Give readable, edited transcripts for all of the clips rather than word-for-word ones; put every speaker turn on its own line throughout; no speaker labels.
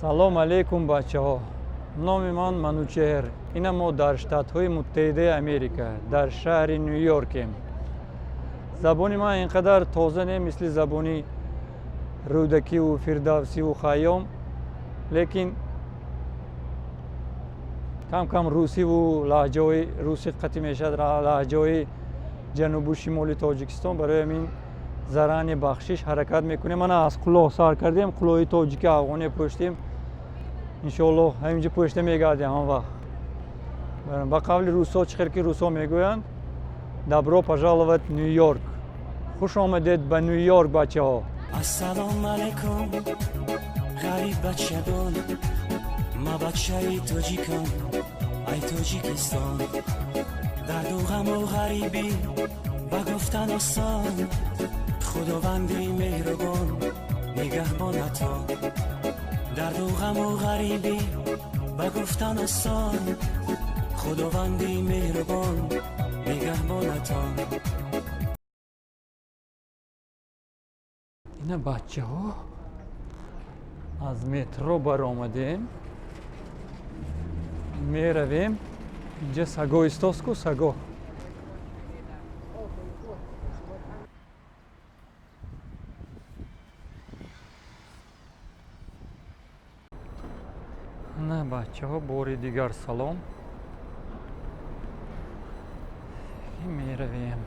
Салом алейкум, бачаҳо. Номи ман Манучеҳр. Ина мо дар Штатҳои Муттаҳидаи Америка, дар шаҳри Ню-Йоркем. Забони ман ин қадар тоза не, мисли забони Рӯдакиву Фирдавсиву Хайём, лекин кам кам русиву лаҳҷаҳои русӣ қатъӣ мешавад, лаҳҷаҳои ҷанубу шимоли Тоҷикистон. Барои ҳамин зарани бахшиш ҳаракат мекунем. Мана аз кулоҳ сар кардем, кулоҳи тоҷики афғоне пӯштем. Иншоаллоҳ ҳаминҷо пӯшта мегардем ҳам вақт. Ба қавли русо, чӣ хел ки русо мегӯянд, добро пожаловать Нью-Йорк. Хуш омадед ба Нью-Йорк, бачаҳо.
Ассалому алайкум, ғариб бачагон, ма бачаи тоҷикам, ай Тоҷикистон. Дарду ғаму ғарибӣ ба гуфтан осон, худованди меҳрубон нигаҳбонатон. Дарду ғаму ғарибӣ ба гуфтан осон, худованди меҳрубон нигаҳбонатон.
Ина бачаҳо, аз метро баромадем, меравем. Инҷа саго истоску, саго. На бачаҳо, бори дигар салом. Меравем.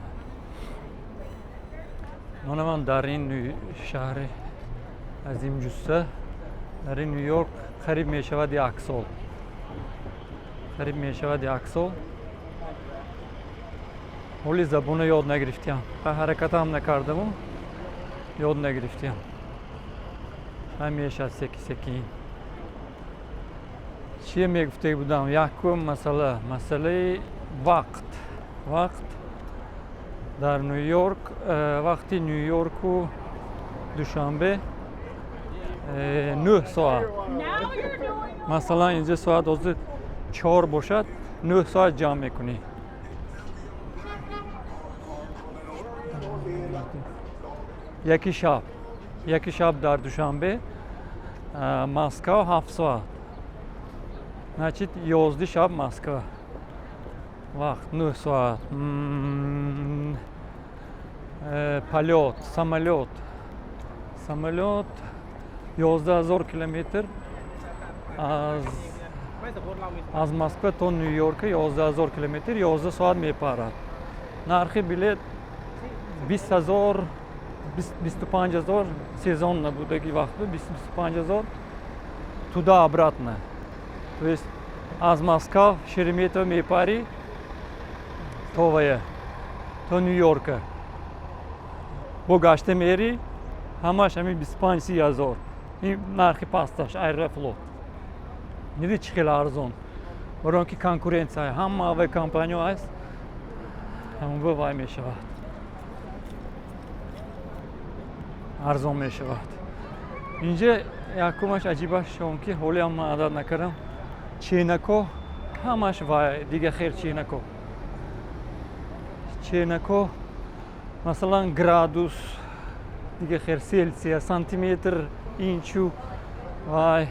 Нона ман дар ин шаҳри азимҷусса, дар ин Ню-Йорк қариб мешавад як сол. Қариб мешавад як сол. Ҳоли забонро ёд нагирифтиям. Ҳаракатам накардаму ёд нагирифтиям. Ҳам мешавад секи секин. Чие мегуфта будам? Якум масъала, масъалаи вақт. Вақт дар Ню-Йорк, вақти Ню-Йорку Душанбе 9 соат. Масалан, инҷа соат ҳозир 4 бошад, 9 соат ҷамъ мекунӣ. Яки шаб, яки шаб дар Душанбе, Москва 7 соат. Значит, 11 шаб Москва. Вақт 9 соат. Полёт, самолёт. Самолёт 11 000 километр аз Москва то Нью-Йорка 11 000 километр, 11 соат мепарад. Нархи билет 20 000, 25 000, сезон набудаги вақт буд, 25 000 туда обратно. То есть аз Москва Шереметьево мепарӣ то вая, то Нью-Йорка. Бо гашта мери, ҳамаш ҳамин 25-30 ҳазор. Ин нархи пасташ Аэрофлот. Диди чӣ хеле арзон. Барои он ки конкуренция ҳама авиакомпаниҳо аст, ҳамон вай мешавад. Арзон мешавад. Инҷа якумаш аҷибаш он ки ҳолиам ман адад накардам. Ченако ҳамаш вай дига хел ченако. Ченако, масалан, градус, дига хел Селсия, сантиметр, инчу, вай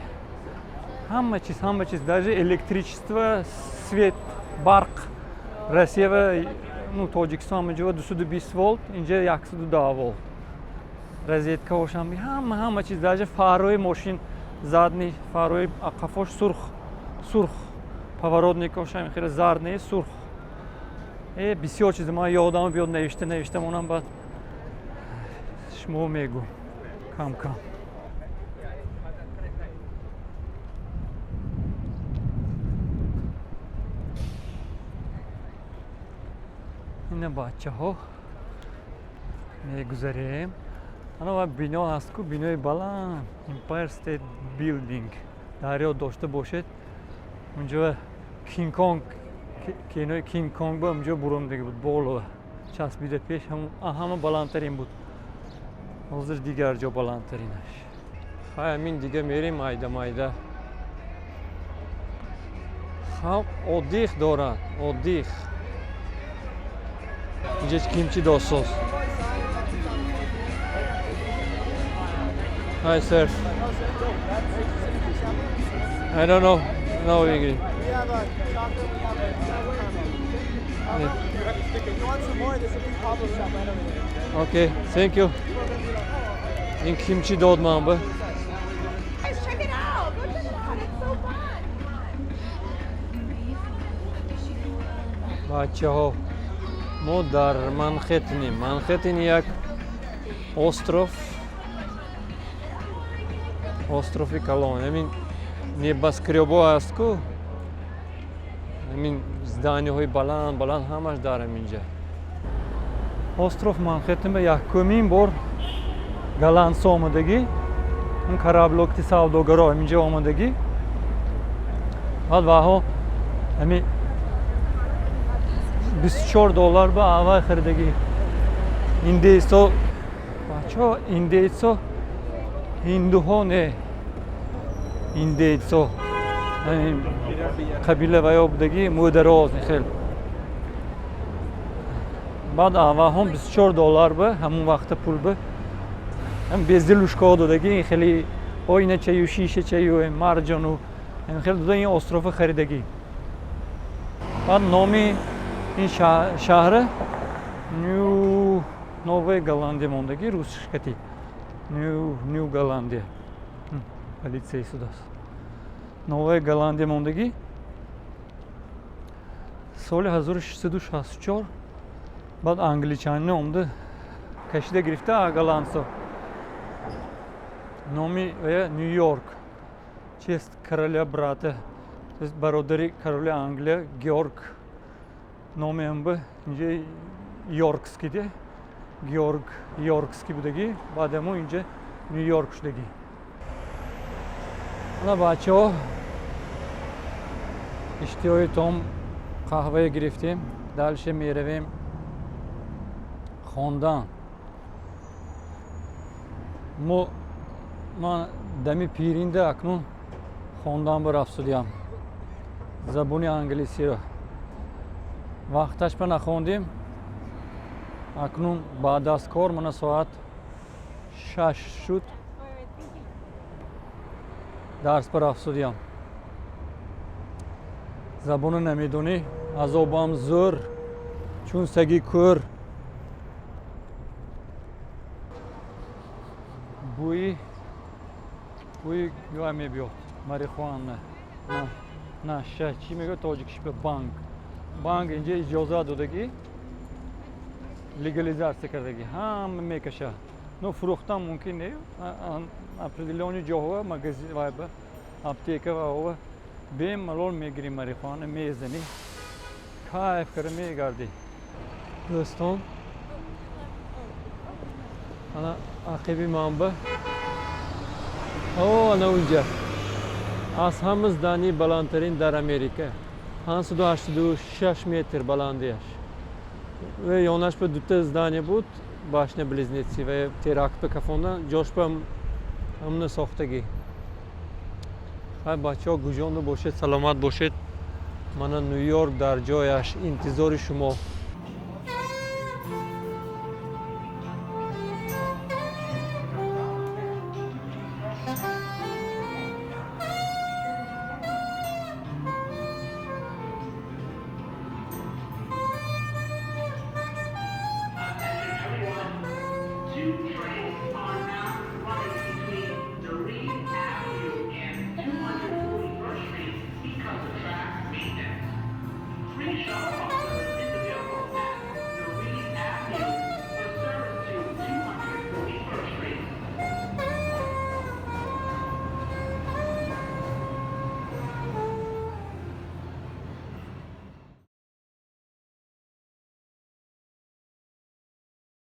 ҳама чиз, ҳама чиз, даже электричество, свет, барқ. Россия ва, ну, Тоҷикистон ҳама ҷо 220 волт, инҷа 110 волт. Розеткаҳошам ҳама, ҳама чиз, даже фарои мошин, задний фарои қафош сурх, сурх, поворотникошам хеле зард не, сурх. Бисёр чиз ман ёдам биёд, навишта навишта монам, баъд шумо мегӯ кам кам. Ина бачаҳо, мегузарем. Ана ва бино ҳаст ку, бинои баланд, Empire State Building. Дар ёд дошта бошед, унҷо Кинг Конг, кинои Кинг Конг ба унҷо буромдаги буд, боло часпида пеш, ҳама баландтарин буд. Ҳозир дигар ҷо баландтаринаш. Хай, ҳамин дига мерем майда майда. Халқ отдых дорад, отдых. Инҷа кимчи досоз. Hi, sir. I don't know. No English.
We have a chocolate, we have a caramel.
Yeah.
You want some more? There's a big pop-up shop right over there.
Okay, thank you. Ин кимчи дод ман ба.
Guys, check it out. Go check it out. It's so fun.
Бачаҳо, мо дар Манхеттенем. Манхеттен як остров, острови калон. Ҳамин небоскрёбо аст ку, ҳамин зданияҳои баланд баланд ҳамаш дар ҳаминҷа. Остров Манхеттен ба якумин бор голландсо омадагӣ, он кораблокти савдогаро ҳаминҷа омадагӣ. Баъд ваҳо ҳами 24 доллар ба аввал харидагӣ. Индейсо, бачаҳо, индейсо ҳиндуҳо не, индейсо ҳамин қабила ва ё будагӣ, мӯдароз хел. Баъд аввалҳом 24 доллар ба ҳамон вақта пул ба ҳам безделушкаҳо додагӣ, ин хеле оиначаю, шишачаю, марҷону ин хеле дода, ин острова харидагӣ. Баъд номи ин шаҳра Ню Новая Голландия мондагӣ, русшкати Ню Голландия. Полиция истодааст. Новая Голландия мондагӣ соли 1664. Баъд англичанин омда кашида гирифта голландсо. Номи вая Ню Йорк, честь короля брата, то есть бародари короли Англия Георг, номи ҳам инҷа Йоркский де, Георг Йоркский будагӣ. Баъд ҳамо инҷа Ню Йорк шудагӣ. Ана, бачаҳо, иштиҳои том қаҳвае гирифтем, дальше меравем хондан. Мо ман дами пиринда акнун хондан ба рафтудиям забони англисиро. Вақташ ба нахондем, акнун баъд аз кор, мана соат 6 шуд, дарс ба рафтудиям. Забоно намедонӣ, азобам зӯр, чун саги кӯр. Бӯи ва мебиёд, марихуана, наша, чӣ мегӯяд тоҷикиш ба банг. Банг инҷа иҷозат додагӣ, легализация кардагӣ, ҳама мекашад. Но фурӯхтан мумкин не, определённый ҷоҳо, магазин вай ба аптека ва бемалол мегирӣ марихуана, мезанӣ, кайф кара мегардӣ. Дӯстон, ана ақиби манба, о, ана унҷа аз ҳама здания баландтарин дар Америка, 586 метр баландиаш. Ва ёнаш ба дута здание буд, башня близнецы, ва теракт ба кафонда ҷош ба ҳамна сохтагӣ. Хай, бачаҳо, гуҷонда бошед, саломат бошед. Мана Ню Йорк дар ҷояш интизори шумо.
Attention everyone, two trains.